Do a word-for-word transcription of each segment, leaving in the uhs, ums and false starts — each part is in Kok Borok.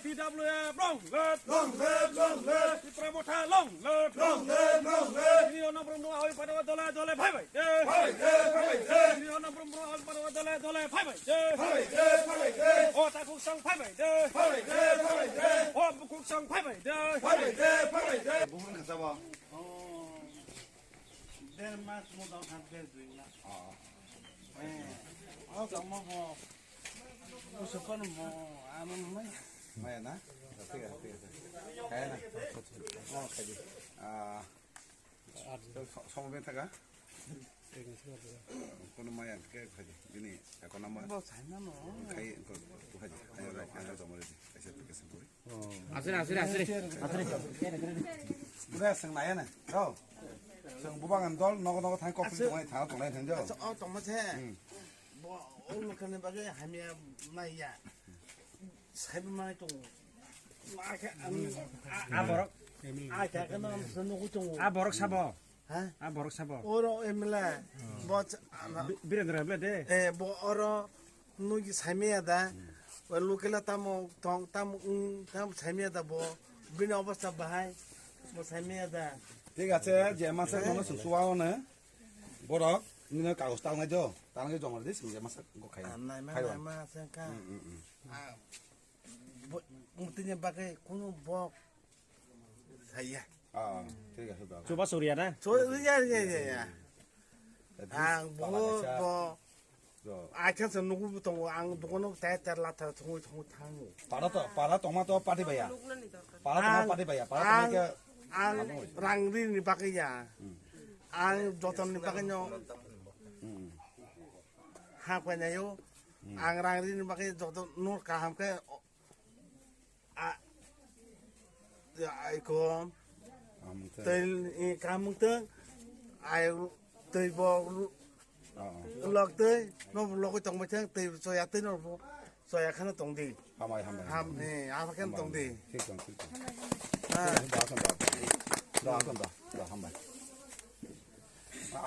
T W F long live! Long live, long live! Tipra Motha long live! Long live, long live! Chini ono brum brum awi panama dole dole phai bai de! Phai bai de, phai bai de! Chini ono brum brum awi panama dole dole phai bai de! Phai bai de, phai bai de! O ta kuk sang phai bai de! Phai bai de, phai bai de! O kuk sang phai bai de! Phai bai de, phai bai de! Bubun khasa ba. Oh. Der mas mo dau khan der dui la. Ah. Eh. O kamo bo. Usupan mo, ano mai. Maya na? Thik ase, thik ase. Kaya na? Oh, khaidi. Ah, so-, so-, somo ben thaka? Kono maya ke khaidi. Bini account number. Bo sai na no. Khai ko, ko khaidi. Ayo, ayo, ayo, tomori di. Kaisa application kori. Asri, asri, asri. Asri. Pura seng naya na. Ro. Seng bubang an dol, nogo, nogo thang kok. Asri. Tongnai, thang, tongnai, thang jo. Asri, oh, tongma se. Hmm. Bo, o lokal ni bagwi hamya naiya. Saibo manai tongo. Ma khe ang, a, a borok. A khe khe no, ang se nugu tongo. A borok sabo. Ha? A borok sabo. Oro M L A. Bo ch-, a, na. Bi-, Birendra M L A de. Eh, bo oro nugi saimaya da. Hmm. Bo lokela tamo tong, tamo, mm, tamo saimaya da bo. Bini obostha bahai. Bo saimaya da. Thik ase, je masa nono susuwa one. Borok, nino kagos tangnai jo, tangnai joma di, sing je masa go khai. Ah, naima, naima, sengka. Hmm, hmm, hmm. Ah, bo, mutini bagwi kunu bok saya. Ah, thik ase da. Chuba suriya na? So, ya, ya, ya, ya. Ang bo, bo. Acha se nugu tongo, ang dukano tai ter la ter thongwi thongwi thango. Para to, para tongma to pati baya. Para tongma pati baya, para tongma ke. Ang rang rini bagwi ya. Hmm. Ang joton ni bagwi no. Hmm. Ha kwenyayo. Hmm. Ang rang rini bagwi joton no kaham ke. A, ya, ai kom. Tei, eh, kamung tei, ai, tei bo, lok tei, no lok tong bai tei, tei soya tei no, soya khana tong di. Hambai, hambai. Ham, eh, apa kan tong di. Thik tong, thik tong. Ah. Da, da, da. Da, da, da. Da, hambai.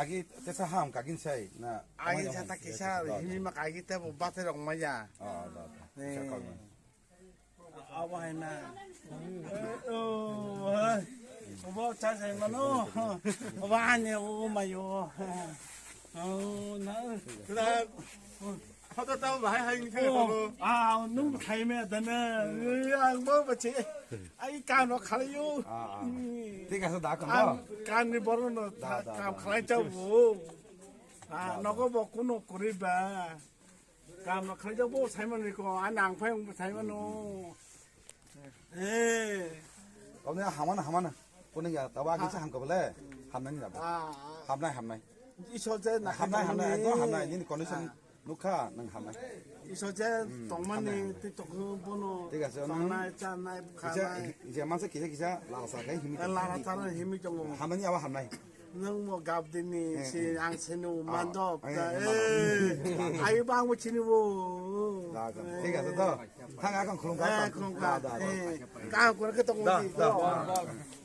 Agi tesa ham kagin sai na. Agi jata kisa himi ma kagi te bo bate rok maya. Ah, da, da. Eh. Kisa kau. Abo hai na. Oh, hai. Obo cha sai mano. Obo ani o mayo. Oh, na. Na. Hodo tamo bahai hai ni khe. Ah, nung khai me da na. Ang bo bache. Ai kan ro khalayo. Ah, ah. Thik ase da kan. Kan ni borok no kam khalai cha bo. Ah, nogo bo kuno kuri ba. Kam no khalai cha bo sai mani ko. Ani ang phai bo sai mano. Eh. Kau ni hamana, hamana. Kau ni ya, tawa agi sa ham kau bole. Hamnai ni labo. Ah, ah. Hamnai, hamnai. Isor je na hamnai, hamnai. Ekdom hamnai. Nini condition nukha, nang hamnai. Isor je tongmani, tei tongkhu bono. Thik ase, tongnai, chanai, kisa, khanai. Kisa, mansa kisa, kisa, lasa khai himi. Eh, lasa khai himi tongo. Hamnai ni abo hamnai. Nwng bo gabdini si ang sini mandop. Ayo bang bo chini bo. Thik ase to. Thang akon khulum ka. Khulum ka. Ka kor ke tong di.